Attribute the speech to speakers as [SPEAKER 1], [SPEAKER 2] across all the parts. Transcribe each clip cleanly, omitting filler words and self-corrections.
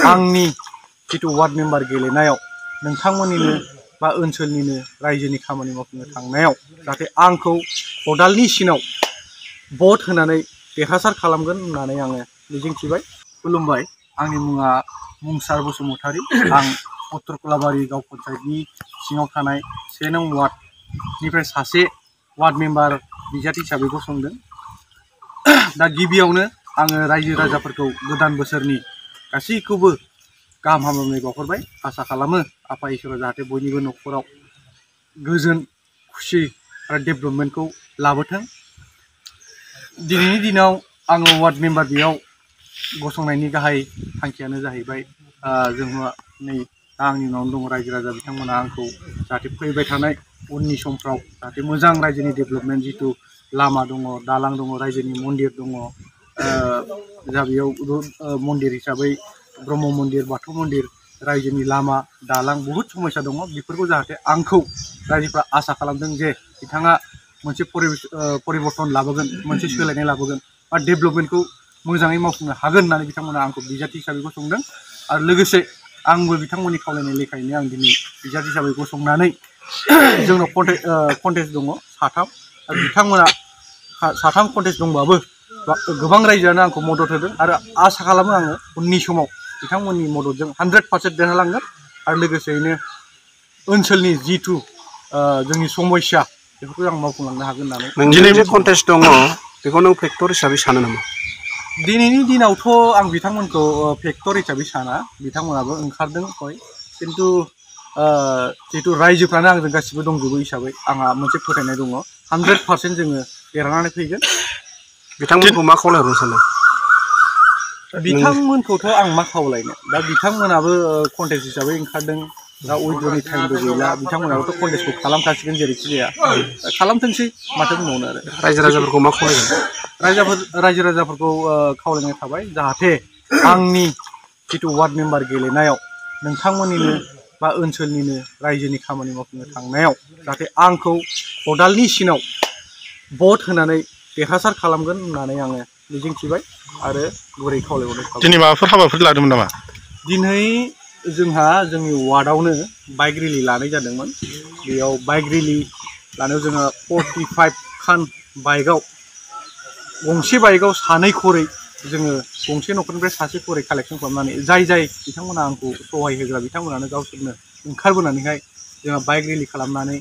[SPEAKER 1] आंनि जितु ward member गेलेनायाव नोंथांमोननिनो बा ओनसोलनिनो रायजोनि खामानि मावफुंनो थांनायाव जाहाथे आंखौ खदालनि सिनाव भट होनानै देरहासार खालामगोन होननानै आङो मिजिंथिबाय। खुलुमबाय, आंनि मुङा मुंसार बसुमतारी। आं उत्तर कलाबारि गाव पन्चायतनि सिङाव थानाय 1 नं वार्डनिफ्राय सासे वार्ड मेम्बार बिजाथि हिसाबै गसंदों। दा गिबियावनो आङो रायजो राजाफोरखौ गोदान बोसोरनि गासैखौबो गाहाम हामलायनाय बावहरबाय। आसा खालामो आफा इसोरा जाहाथे बयनिबो न'खराव गोजोन खुसि आरो डेभेलपमेन्टखौ लाबोथों। दिनैनि दिनाव आङो वार्ड मेम्बार बेयाव गसंनायनि गाहाय थांखियानो जाहैबाय जोंहा नै आंनि उनावनो दङ रायजो राजा बिथांमोना आंखौ जाहाथे फैबाय थानाय उननि समफ्राव जाहाथे मोजां रायजोनि डेभेलपमेन्ट जितु लामा दङ, दालां दङ, रायजोनि मन्दिर दङ, जा बेयाव मन्दिर हिसाबै ब्रह्म मन्दिर, बाथौ मन्दिर, रायजोनि लामा दालां बहुद समस्या दङ। बेफोरखौ जाहाथे आंखौ रायजोफ्रा आसा खालामदों जे बिथाङा मोनसे परिबर्तन लाबोगोन, मोनसे सोलायनाय लाबोगोन बा डेभेलपमेन्टखौ मोजाङै मावफुंनो हागोन होननानै बिथांमोना आंखौ बिजाथि हिसाबै गसंदों। आरो लोगोसे आंबो बिथांमोननि खावलायनाय लेखायैनो आं दिनै बिजाथि हिसाबै गसंनानै जोंनाव कन्टेस्ट दङ 3 आरो बिथांमोना 3 कन्टेस्ट दंबाबो गोबां रायजोआनो आंखौ मदद होदों आरो आसा खालामो आङो उननि समाव बिथांमोननि मददजों 100% देरहालांगोन आरो लोगोसेयैनो ओनसोलनि जितु जोंनि समस्या बेफोरखौ आं मावफुंलांनो हागोन होननानै।
[SPEAKER 2] दिनै जे कन्टेस्ट दङ बेखौ नों फेक्टर हिसाबै सानो नामा?
[SPEAKER 1] दिनैनि दिनावथ' आं बिथांमोनखौ फेक्टर हिसाबै साना, बिथांमोनाबो ओंखारदों हय, खिन्थु जितु रायजोफ्रानो आंजों गासिबो दंजोबो हिसाबै आंहा मोनसे फोथायनाय दङ 100% जोङो देरहानानै फैगोन।
[SPEAKER 2] बिथांमोनखौ मा खावलायहरनो सानो?
[SPEAKER 1] बिथांमोनखौथ' आं मा खावलायनो, दा बिथांमोनाबो कन्टेस्ट हिसाबै ओंखारदों, दा उइद्र'नि टाइमबो गैला, बिथांमोनाबोथ' कन्टेस्टखौ खालामखासिगोन जेरैखि जाया, खालामथोंसै माथो बुंबावनो आरो।
[SPEAKER 2] रायजो राजाफोरखौ मा खावलायगोन?
[SPEAKER 1] रायजो राजाफोरखौ खावलायनाय थाबाय जाहाथे आंनि जितु वार्ड मेम्बार गेलेनायाव नोंथांमोननिनो बा ओनसोलनिनो रायजोनि खामानि मावफुंनो थांनायाव जाहाथे आंखौ खदालनि सिनाव भट होनानै देरहासार खालामगोन होननानै आङो मिजिंथिबाय आरो गुरै खावलायहरनाय थाबाय।
[SPEAKER 2] दिनै माबाफोर हाबाफारि लादोंमोन नामा?
[SPEAKER 1] दिनै जोंहा जोंनि वार्डआवनो बाइक रेलि लानाय जादोंमोन। बेयाव बाइक रेलि लानायाव जोङो 45 खान बाइकआव गंसे बाइकआव 2 खरै जोङो गंसे न'खरनिफ्राय 1 खरै कालेक्सन खालामनानै जाय बिथांमोना आंखौ सहाय होग्रा बिथांमोनानो गावसोरनो ओंखारबोनानैहाय जोंहा बाइक रेलि खालामनानै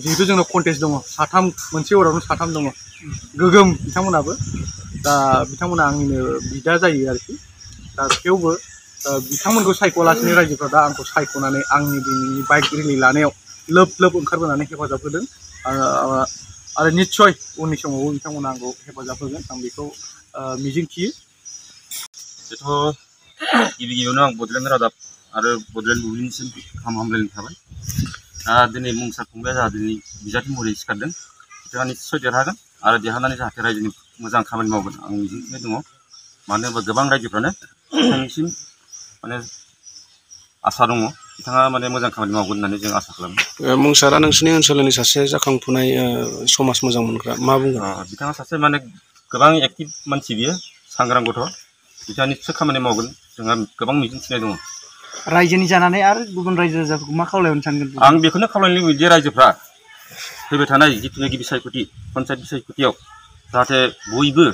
[SPEAKER 1] जिहेतु जोंनाव कन्टेस्ट दङ 3 मोनसे वार्डआवनो 3 दङ गोगोम बिथांमोनाबो, दा बिथांमोना आंनिनो बिदा जायो आरोखि। दा थेवबो बिथांमोनखौ सायख'वालासिनो रायजोफ्रा दा आंखौ सायख'नानै आंनि दिनैनि बाइक रेलि लानायाव लोब ओंखारबोनानै हेफाजाब होदों आरो निस्सय उननि समावबो बिथांमोना आंखौ हेफाजाब होगोन आं बेखौ मिजिंथियो।
[SPEAKER 3] बेथ' गिबियावनो आं बड'लेण्ड रादाब आरो बड'लेण्ड बुब्लिनिसिम गाहाम हामलायनाय थाबाय। दा दिनै मुंसार फंबाया जाहा दिनै बिजाथि महरै सिखारदों, बिथाङा निस्सय देरहागोन आरो देरहानानै जाहाथे रायजोनि मोजां खामानि मावगोन आं मिजिंथिनाय दङ। मानो होनोबा गोबां रायजोफ्रानो बिथांनिसिम माने आसा दङ, बिथाङा माने मोजां खामानि मावगोन होननानै जों आसा खालामो।
[SPEAKER 2] मुंसारा नोंसिनि ओनसोलनि सासे जाखांफुनाय समाज मोजां मोनग्रा, मा बुंगोन?
[SPEAKER 3] बिथाङा सासे माने गोबां एक्टिभ मानसि, बियो सांग्रां गथ', बिथाङा निस्सय खामानि मावगोन, जोंहा गोबां मिजिंथिनाय दङ।
[SPEAKER 1] रायजोनि जानानै आरो गुबुन रायजो राजाफोरखौ मा खावलायनो सानगोन?
[SPEAKER 3] आं बेखौनो खावलायनो लुबैयो रायजोफ्रा फैबाय थानाय जिथुनाखि बिसायख'थि पन्सायत बिसायख'थियाव जाहाथे बयबो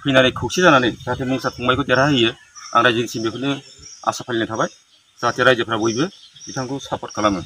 [SPEAKER 3] फैनानै खौसे जानानै जाहाथे मुंसार फंबायखौ देरहाहोयो। आं रायजोनिसिम बेखौनो आसा फालिनाय थाबाय, जाहाथे रायजोफ्रा बयबो बिथांखौ सापर्ट खालामो।